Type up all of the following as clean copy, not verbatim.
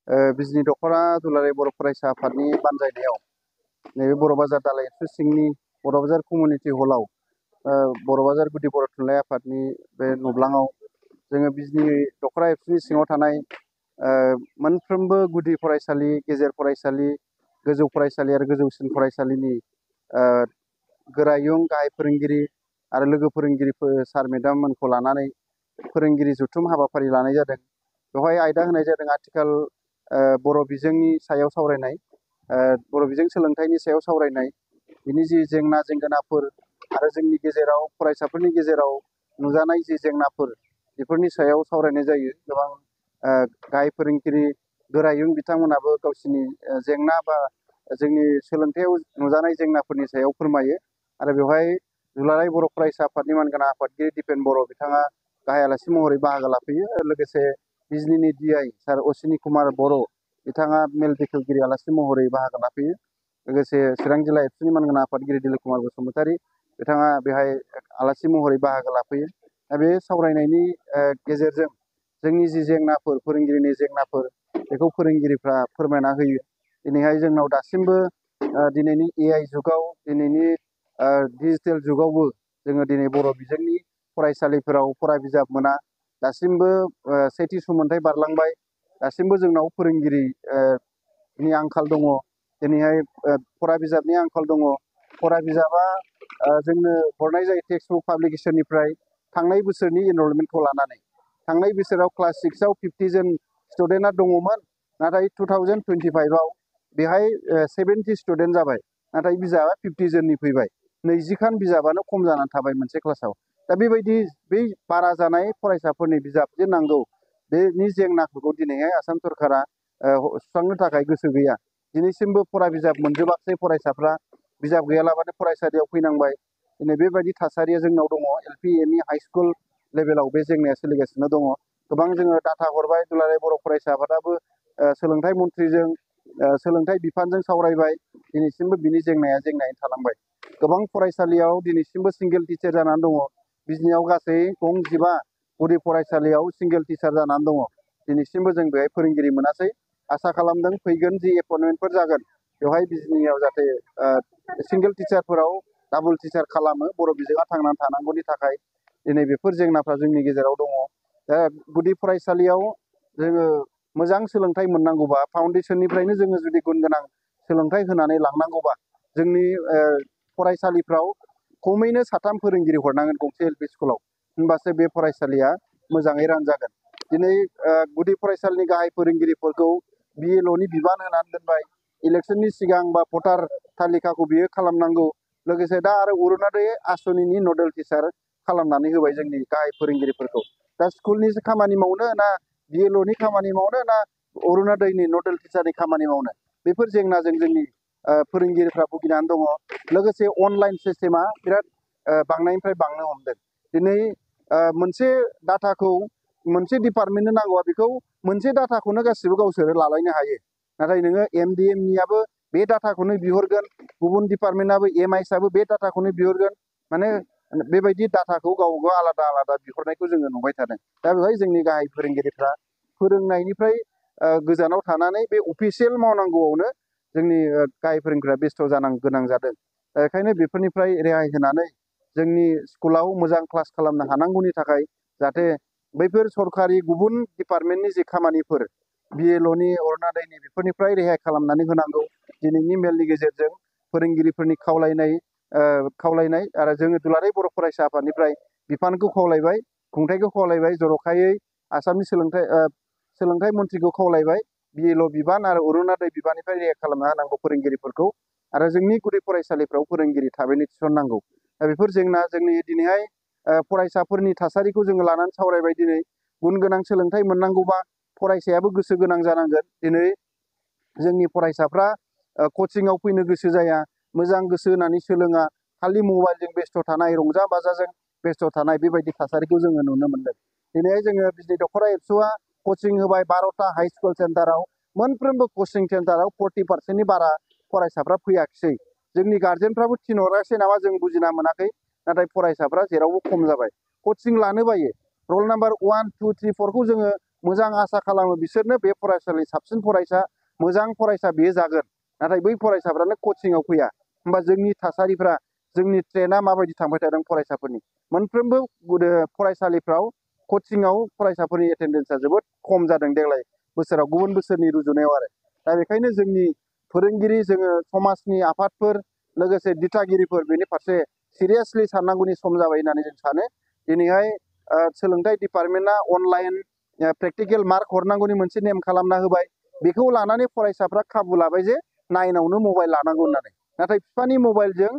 बिजनि दख'रा दुलाराय बर' फरायसा आफादनि बानजायनायाव नैबे बर' बाजार दालाइ एबसु सिंनि बर' बाजार कमिउनिटि हलाव बर' बाजार गुदि बर' थुनलाइ आफादनि बे नब्लाङाव जोङो बिजनि दख'रा एबसुनि सिङाव थानाय मोनफ्रोमबो गुदि फरायसालि, गेजेर फरायसालि, गोजौ फरायसालि आरो गोजौसिन फरायसालिनि गोरायुं गाहाय फोरोंगिरि आरो लोगो फोरोंगिरिफोर सार मेडाममोनखौ लानानै फोरोंगिरि जथुम हाबाफारि लानाय जादों। बेवहाय आयदा होनाय जादों आथिखाल बर' बिजोंनि सायाव सावरायनाय, बर' बिजों सोलोंथाइनि सायाव सावरायनाय, बिनि जि जेंना जेंगोनाफोर आरो जोंनि गेजेराव फरायसाफोरनि गेजेराव नुजानाय जि जेंनाफोर बेफोरनि सायाव सावरायनाय जायो। गोबां गाहाय फोरोंगिरि गोरायुं बिथांमोनाबो गावसिनि जेंना बा जोंनि सोलोंथायाव नुजानाय जेंनाफोरनि सायाव फोरमायो आरो बेवहाय दुलाराय बर' फरायसा आफादनि मानगोनां आफादगिरि दिपेन बर' बिथाङा गाहाय आलासि महरै बाहागो लाफैयो। लोगोसे बिजनिनि DI सार असिनि कुमार बर' बिथाङा मेल बेखेवगिरि आलासि महरै बाहागो लाफैयो। लोगोसे चिरां जिल्ला एबसुनि मानगोनां आफादगिरि दिलिप कुमार बसुमतारी बिथाङा बेहाय आलासि महरै बाहागो लाफैयो। दा बे सावरायनायनि गेजेरजों जोंनि जि जेंनाफोर, फोरोंगिरिनि जेंनाफोर, बेखौ फोरोंगिरिफ्रा फोरमायना होयो। दिनैहाय जोंनाव दासिमबो दिनैनि AI जुगाव, दिनैनि डिजिटेल जुगावबो जोङो दिनै बर' बिजोंनि फरायसालिफोराव फरा बिजाब मोना। दासिमबो सेथि सोलोंथाइ बारलांबाय, दासिमबो जोंनाव फोरोंगिरिनि आंखाल दङ। दिनैहाय फरा बिजाबनि आंखाल दङ। फरा बिजाबा जोंनो हरनाय जायो टेक्सट बुक पाब्लिकेसननिफ्राय थांनाय बोसोरनि एनरलमेन्टखौ लानानै। थांनाय बोसोराव क्लास 6आव 50 जन स्टुडेन्टआ दङमोन, नाथाय 2025आव बेहाय 70 स्टुडेन्ट जाबाय, नाथाय बिजाबा 50 जननि फैबाय। 20 खान बिजाबानो खम जानानै थाबाय मोनसे क्लासाव। दा बेबायदि बै बारा जानाय फरायसाफोरनि बिजाब जे नांगौ, बेनि जेंनाफोरखौ दिनैहाय आसाम सरकारा सुस्रांनो थाखाय गोसो गैया। दिनैसिमबो फरा बिजाब मोनजोबाखसै, फरायसाफ्रा बिजाब गैयालाबानो फरायसालियाव फैनांबाय। दिनै बेबायदि थासारिया जोंनाव दङ। LP, ME, हाइ स्कुल लेभेलाव बे जेंनाया सोलिगासिनो दङ। गोबां जोङो डाटा हरबाय, दुलाराय बर' फरायसा आफादाबो सोलोंथाइ मन्थ्रिजों, सोलोंथाइ बिफानजों सावरायबाय। दिनैसिमबो बिनि जेंनायैनो थालांबाय। गोबां फरायसालियाव दिनैसिमबो सिंगेल टिचार जानानै दङ। बिजनियाव गासै गं 15 गुदि फरायसालियाव सिंगेल टिचार जानानै दङ। दिनैसिमबो जों बेहाय फोरोंगिरि मोनासै। आसा खालामदों फैगोन जि एपइन्टमेन्टफोर जागोन, बेवहाय बिजनियाव जाहाथे सिंगेल टिचारफोराव डाबल टिचार खालामो, बर' बिजोङा थांनानै थानांगौनि थाखाय। दिनै बेफोर जेंनाफ्रा जोंनि गेजेराव दङ। दा गुदि फरायसालियाव जोङो मोजां सोलोंथाइ मोननांगौबा, फाउन्डेसननिफ्रायनो जोङो जुदि गुन गोनां सोलोंथाइ होनानै लांनांगौबा, जोंनि फरायसालिफ्राव खमैनो 3 फोरोंगिरि हरनांगोन गंसे LP स्कुलाव, होनबासो बे फरायसालिया मोजाङै रान जागोन। दिनै गुदि फरायसालिनि गाहाय फोरोंगिरिफोरखौ BLOनि बिबान होनानै दोनबाय। इलेक्सननि सिगां बा भटार तालिकाखौ बियो खालामनांगौ। लोगोसे दा आरो अरुनदय आसनिनि नडेल टिचार खालामनानै होबाय जोंनि गाहाय फोरोंगिरिफोरखौ। दा स्कुलनि खामानि मावनो ना BLOनि खामानि मावनो ना अरुनदयनि नडेल टिचारनि खामानि मावनो, बेफोर जेंनाजों जोंनि फोरोंगिरिफ्रा भुगिनानै दङ। लोगोसे अनलाइन सिस्टेमा बिराद बांनायनिफ्राय बांनो हमदों। दिनै मोनसे डाटाखौ मोनसे डिपार्टमेन्टनो नांगौबा बेखौ मोनसे डाटाखौनो गासिबो गावसोरो लालायनो हायो। नाथाय नोङो MDMनियाबो बे डाटाखौनो बिहरगोन, गुबुन डिपार्टमेन्टआबो MISआबो बे डाटाखौनो बिहरगोन। माने बेबायदि डाटाखौ गावबा आलादा आलादा बिहरनायखौ जोङो नुबाय थादों। दा बेवहाय जोंनि गाहाय फोरोंगिरिफ्रा फोरोंनायनिफ्राय गोजानाव थानानै बे अफिसियेल मावनांगौआवनो जोंनि गाहाय फोरोंगिरिफ्रा बेस्थ' जानो गोनां जादों। बेखायनो बेफोरनिफ्राय रेहाय होनानै जोंनि स्कुलाव मोजां क्लास खालामनो हानांगौनि थाखाय जाहाथे बैफोर सरकारि गुबुन डिपार्टमेन्टनि जि खामानिफोर, BLOनि, अरुनदयनि, बेफोरनिफ्राय रेहाय खालामनानै होनांगौ। दिनैनि मेलनि गेजेरजों फोरोंगिरिफोरनि खावलायनाय आरो जोङो दुलाराय बर' फरायसा आफादनिफ्राय बिफानखौ खावलायबाय, खुंथायखौ खावलायबाय, जर'खायै आसामनि सोलोंथाइ मन्थ्रिखौ खावलायबाय, BLO बिबान आरो अरुनदय बिबाननिफ्राय रेहाय खालामना होनांगौ फोरोंगिरिफोरखौ, आरो जोंनि गुदि फरायसालिफ्राव फोरोंगिरि थाबैनो थिसननांगौ। दा बेफोर जेंना जोंनि दिनैहाय फरायसाफोरनि थासारिखौ जोङो लानानै सावरायबाय। दिनै गुन गोनां सोलोंथाइ मोननांगौबा फरायसायाबो गोसो गोनां जानांगोन। दिनै जोंनि फरायसाफ्रा कचिंआव फैनो गोसो जाया, मोजां गोसो होनानै सोलोङा, खालि मबाइलजों बेस्थ' थानाय, रंजा बाजाजों बेस्थ' थानाय, बेबायदि थासारिखौ जोङो नुनो मोनदों। दिनैहाय जोङो बिजनि दख'रा एबसुआ कचिं होबाय 12टा हाइ स्कुल सेन्टाराव। मोनफ्रोमबो कचिं सेन्टाराव 40% बारा फरायसाफ्रा फैयाखिसै। जोंनि गार्जेनफ्राबो थिनहराखिसै नामा जों बुजिना मोनाखै, नाथाय फरायसाफ्रा जेरावबो खम जाबाय। कचिं लानो बायो। रल नाम्बार 1, 2, 3, 4खौ जोङो मोजां आसा खालामो बिसोरनो बे फरायसालि साबसिन फरायसा मोजां फरायसा बेयो जागोन। नाथाय बै फरायसाफ्रानो कचिंआव फैया। होमबा जोंनि थासारिफ्रा जोंनि ट्रेन्डआ माबायदि थांबाय थादों फरायसाफोरनि मोनफ्रोमबो फरायसालिफ्राव कचिंआव फरायसाफोरनि एटेन्डेन्सआ जोबोद खम जादों देग्लाय बोसोराव गुबुन बोसोरनि रुजुनायाव आरो। दा बेखायनो जोंनि फोरोंगिरि जोङो समाजनि आफादफोर लोगोसे दिथागिरिफोर बेनि फारसे सिरियासलि साननांगौनि सम जाबाय होननानै जों सानो। दिनैहाय सोलोंथाइ डिपार्टमेन्टआ अनलाइन प्रेक्टिकेल मार्क हरनांगौनि मोनसे नेम खालामना होबाय। बेखौ लानानै फरायसाफ्रा खाबु लाबाय जे 9आवनो मबाइल लानांगौ होननानै। नाथाय बिफानि मबाइलजों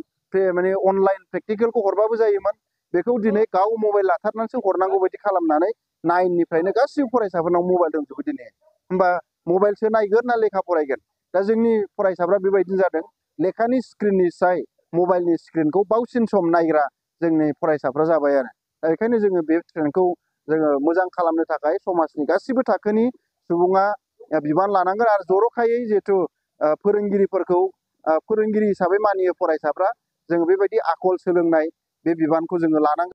माने अनलाइन प्रेक्टिकेलखौ हरबाबो जायोमोन। बेखौ दिनै गाव मबाइल लाथारनानैसो हरनांगौ बायदि खालामनानै 9निफ्रायनो गासिबो फरायसाफोरनाव मबाइल दंजोबो दिनै। होमबा मबाइलसो नायगोन ना लेखा फरायगोन? दा जोंनि फरायसाफ्रा बेबायदिनो जादों। लेखानि स्क्रिननि स्राय मबाइलनि स्क्रिनखौ बावसिन सम नायग्रा जोंनि फरायसाफ्रा जाबाय आरो। दा बेखायनो जोङो बे ट्रेन्डखौ जोङो मोजां खालामनो थाखाय समाजनि गासिबो थाखोनि सुबुङा बिबान लानांगोन आरो जर'खायै जिहेथु फोरोंगिरिफोरखौ फोरोंगिरि हिसाबै मानियो फरायसाफ्रा जोङो बेबायदि आखल सोलोंनाय बे बिबानखौ जोङो लानांगोन।